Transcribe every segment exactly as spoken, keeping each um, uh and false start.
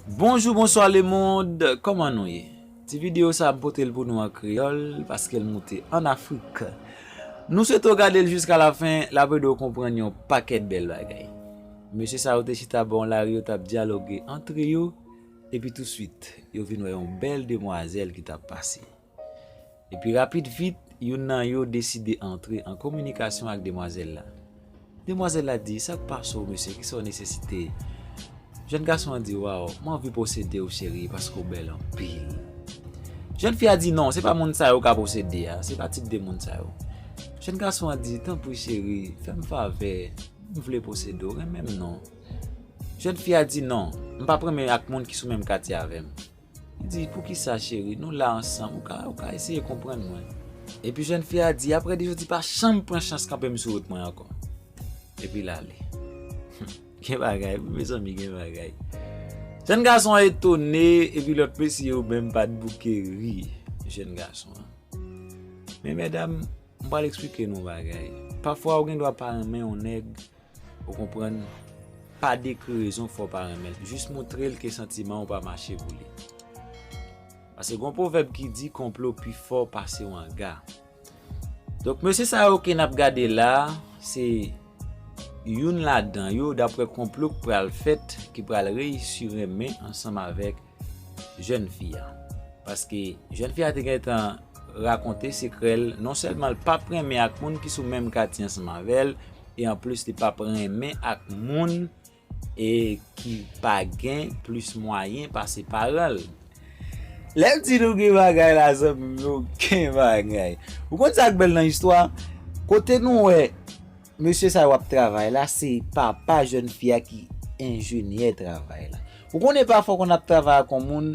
Bonjou, bonswa lemonn, kòman nou ye? Ti videyo sa a m pote l pou nou an kreyòl, paske l moute ann Afrik. Nou swete w gade l jiska lafen, l ap ede w konprann yon pakèt bèl bagay. Mesye sa yo te chita bò yon lari, yo t ap dyaloge antre yo, epi touswit, yo vin wè yon bèl demwazèl ki t ap pase. Epi rapid vit, youn nan yo deside antre an kominikasyon ak demwazèl la. Demwazèl la di, "Sa k pase w, mesye? Kisa w nesesite?" Jèn gason an di, "Waw, mwen anvi posede w, cheri, paske w bèl anpil." Jèn fi a di, "Non, se pa moun sa yo ka posede a, se pa tip de moun sa yo." Jèn gason an di, "Tanpri, cheri, fè m favè, m vle posede w, renmen m non." Jèn fi a di, "Non, m p ap renmen ak moun ki sou menm katye avè m." Li di, "Poukisa, cheri? Nou la ansanm. Ou ka, ou ka eseye konprann mwen." Epi jèn fi a di, "Apre de jodi, pa janm pran chans kanpe m sou wout mwen ankò." Epi l ale. Gen bagay, wi, mezanmi, gen bagay. Jèn gason an etone, epi lòt mesye yo menm pa t bouke ri jèn gason an. Men medam, m pral eksplike nou yon bagay. Pafwa, ou gen dwa pa renmen yon nèg, ou konprann, pa dekri rezon fè w pa renmen l. Jis montre l ke santiman w pa mache pou li. Paske gen yon pwovèb ki di, "Konplo pi fò pase wanga." Donk, mesye sa yo ke n ap gade la, se youn ladan yo, daprè konplo k pral fèt, ki pral reyisi renmen ansanm avèk jèn fi a. Paske jèn fi a te gentan rakonte sekrè l, non sèlman l p ap renmen ak moun ki sou menm katye ansanm avè l, e anplis li p ap renmen ak moun e ki pa gen plis mwayen pase paran l. Lè m di nou gen bagay la, zanmi m yo, gen bagay. Ou konn sa k bèl nan istwa? Kote nou wè mesye sa yo ap travay la, se papa jèn fi a ki enjenyè travay la. Ou konnen pafwa w konn ap travay ak yon moun,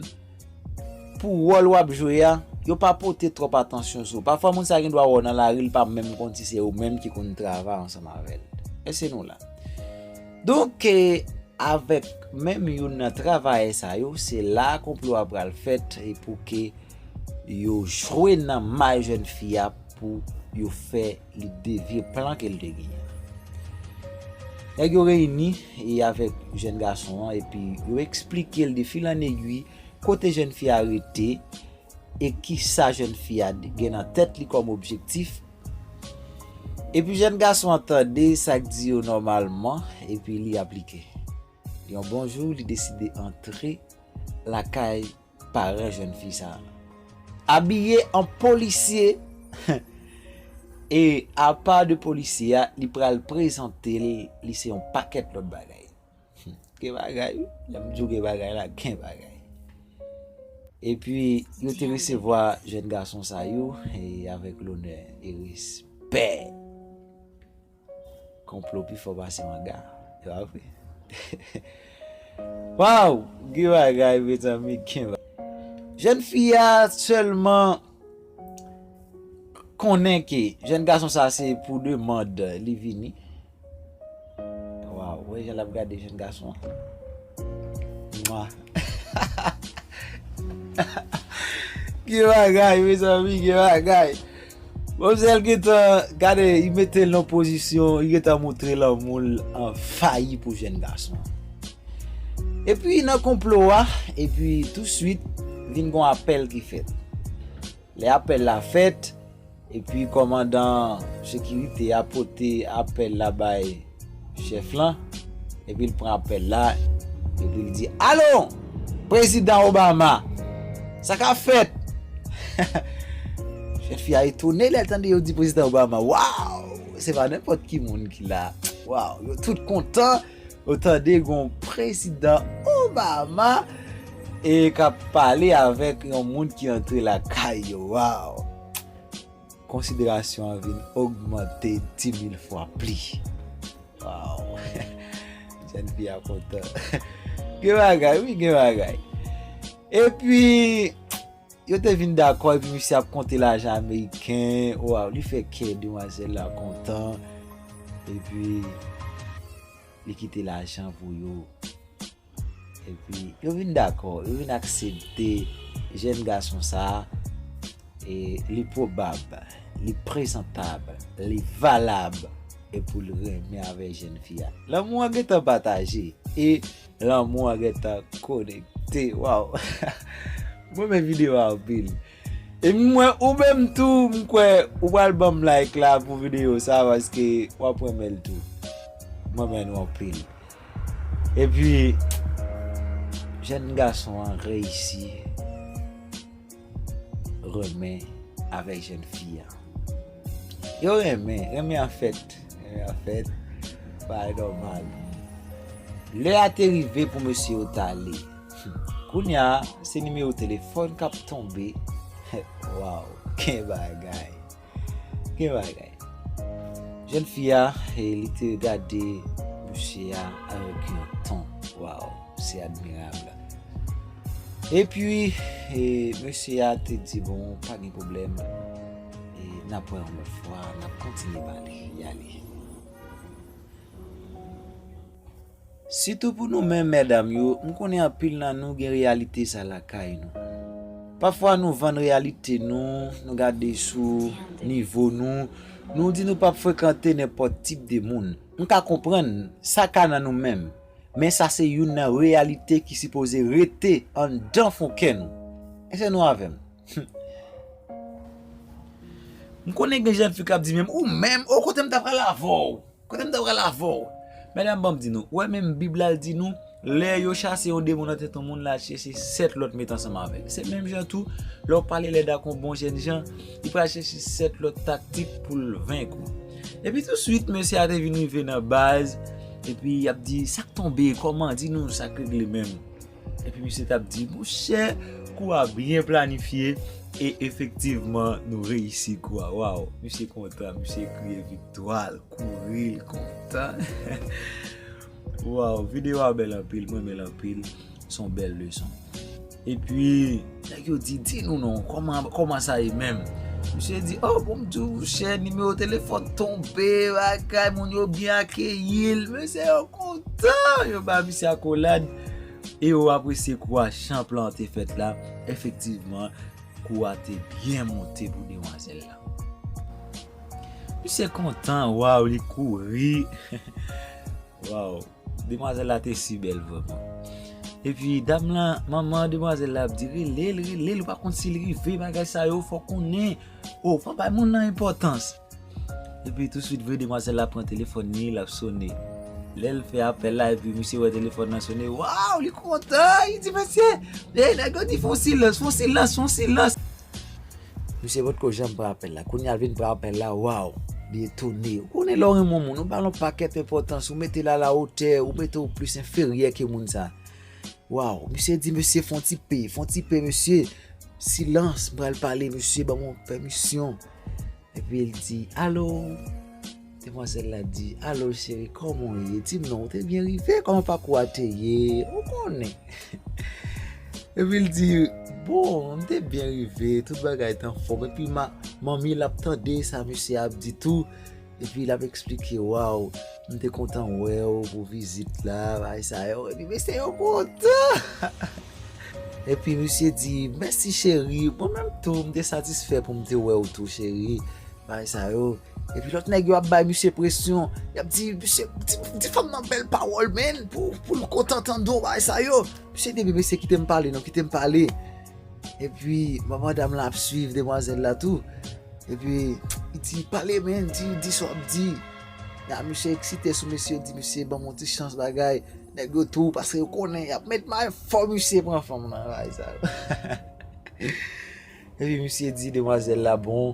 pou wòl w ap jwe a, yo pa pote twòp atansyon sou ou. Pafwa moun sa gen dwa wè w nan lari, li pa menm konn si se ou menm ki konn travay ansanm avè l. Èske nou la? Donk, eh, avèk menm youn nan travayè sa yo, se la konplo a pral fèt e pou ke yo jwe nan may jèn fi a pou yo fè li devye plan ke l te genyen. Nèg yo reyini e avèk jèn gason an, epi yo eksplike l de fil an egwi kote jèn fi a rete e kisa jèn fi a gen nan tèt li kòm objektif. Epi jèn gason an tande sa k di yo nòmalman, epi li aplike. Yon bon jou, li deside antre lakay paran jèn fi sa a. Abiye an polisye, e apa de polisye a, li pral prezante l, li se yon pakèt lòt bagay. Gen bagay, wi. Lè m di w gen bagay la, gen bagay. Epi, yo te resevwa jèn gason sa yo, e avèk lonè e respè. Konplo pi fò pase manga. E pa vre? Waw! Gen bagay, mezanmi, gen bagay. Jèn fi a sèlman konnen ke jèn gason sa se pou demann li vini. Waw, wè jan l ap gade jèn gason an. Mwa. Gen bagay, mezanmi, gen bagay. Manmzèl gentan, gade, li mete l nan pozisyon, li gentan montre lanmou l anvayi pou jèn gason an. Epi nan konplo a, epi touswit, vin gon apèl ki fèt. Lè apèl la fèt, epi kòmandan sekirite a pote apèl la bay chèf lan, epi l pran apèl la, epi l di, "Alo! Prezidan Obama! Sa k ap fèt?" Jèn fi a etone lè l tande yo di Prezidan Obama. Waw! Se pa nenpòt ki moun ki la. Waw! Yo tout kontan. Yo tande gon Prezidan Obama e k ap pale avèk yon moun ki antre lakay yo. Waw! Konsiderasyon an vin ogmante di mil fwa pli. Waw! Jèn fi a kontan. Gen bagay, wi, gen bagay. Epi, yo te vin dakò, epi misye ap konte lajan ameriken. Waw, li fè kè demwazèl la kontan. Epi, li kite lajan pou yo. Epi, yo vin dakò, yo vin aksepte jèn gason sa a, e li pwobab, li prezantab, li valab, e pou l renmen avèk jèn fi a. Lanmou an gentan pataje, e Lanmou an gentan konekte. Waw. Mwen renmen videyo a anpil. E mwen, ou menm tou, m kwè ou pral ban m like la pou videyo sa, paske w ap renmen l tou. Mwen renmen nou anpil. Epi, jèn gason an reyisi renmen avèk jèn fi a. Yo renmen, renmen an fèt, renmen an fèt, bagay nòmal. Lè a te rive pou mesye yo t ale. Kounye a, se nimewo telefòn k ap tonbe. Waw, gen bagay. Gen bagay. Jèn fi a, e, li te gade mesye a avèk yon ton. Waw, se admirab. Epi, e, mesye a te di, bon, pa gen pwoblèm. E, n ap wè yon lòt fwa, n ap kontinye pale. Y ale. Sitou pou nou menm medam yo, m konnen anpil nan nou gen reyalite sa lakay nou. Pafwa nou vann reyalite nou, nou gade sou nivo nou, nou di nou p ap frekante nenpòt tip de moun. M ka konprann sa ka nan nou menm, men sa se youn nan reyalite ki sipoze rete anndan fon kè nou. Èske nou avè m? M konnen gen jèn fi k ap di menm, ou menm, o kote m ta pral avè w? Kote m ta pral avè w? Medam, ban m di nou, ou wè menm Bib la, l di nou, lè yo chase yon demon nan tèt yon moun, l al chèche sèt lòt met ansanm avè l. Se menm jan tou, lè w pale lèd ak yon bon jèn jan, li pral chèche sèt lòt taktik pou l venk ou. Epi touswit, mesye a te vin rive nan baz, epi y ap di, sa k tonbe, kòman, di nou sa k regle menm. Epi misye t ap di, monchè, kou a byen planifye, e efektivman, nou reyisi kou a. Waw, misye kontan, misye kriye viktwa, l kouri, l kontan. Waw, videyo a bèl anpil, mwen renmen l anpil, se yon bèl leson. Epi, nèg yo di, di nou non, kòman, kòman sa ye menm? Misye di, oh, bon, m di w, chè, nimewo telefòn tonbe, bagay, moun yo byen akeyi l, mesye yo kontan, yo ba misye akolad, e yo apresye kou a, jan plan an te fèt la, efektivman, kou a te byen monte pou demwazèl la. Misye kontan, waw, li kouri. Waw, demwazèl la te si bèl vrèman. Epi dam lan, manman demwazèl la ap di, rele l, rele l, ou pa konn si l rive, bagay sa yo, fò konnen. O, pa bay moun nan enpòtans. Epi touswit vre demwazèl la pran telefòn li, l ap sone. Lè l fè apèl la, epi misye wè telefòn nan sone, waw, li kontan, li di, mesye, e, nèg yo di, fè yon silans, fè yon silans, fè yon silans. Misye potko janm pran apèl la. Kounye a l vin pran apèl la, waw, li etone. Ou konnen lè w renmen yon moun, ou ba l yon pakèt enpòtans, ou mete l alawotè, ou mete w plis enferyè ke moun sa. Waw, misye di, mesye, fè yon ti pe, fè yon ti pe, mesye. Silans, m pral pale, mesye, ban m yon pèmisyon. Epi l di, alo? Demwazèl la di, alo cheri, kòman w ye? Di m non, ou te byen rive, kòman pakou a te ye? Ou konnen. Epi l di, bon, m te byen rive, tout bagay te anfòm. Epi ma, manmi l ap tande sa mesye a ap di tou. Epi l ap eksplike, waw, m te kontan wè w pou vizit la, bagay sa yo. Epi mesye yo kontan. Epi misye di, mèsi cheri, mwen menm tou, m te satisfè pou m te wè w tou, cheri. Bagay sa yo. Epi lòt nèg yo ap bay misye presyon. Y ap di, misye, di, di fanm nan bèl pawòl, menn, pou, pou l kontan tande w, bagay sa yo. Misye di, epi mesye, kite m pale, non, kite m pale. Epi, manman dam lan ap swiv demwazèl la tou. Epi, li di, pale, menn, di, di sa w ap di. Ya, misye eksite sou mesye, di, mesye, ban m yon ti chans bagay. Nèg yo tou, paske yo konnen, y ap met may fò misye pran fanm nan, bagay sa yo. Epi misye di demwazèl la, bon,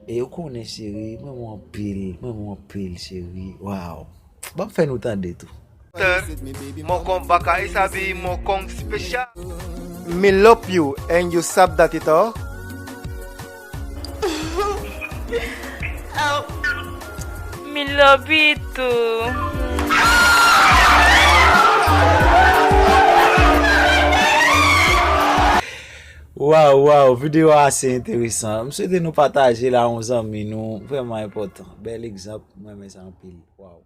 e ou konnen cheri, mwen renmen w anpil, mwen renmen w anpil cheri, waw. Ban m fè nou tande tou. Mon kong baka e sabi mon kong special. Me love you and you sab that it all. Mi love you too. Waw, waw, videyo a ase enteresan. M swete nou pataje l a yon zanmi nou. Vrèman enpòtan. Bèl egzanp. Mwen renmen sa anpil. Waw.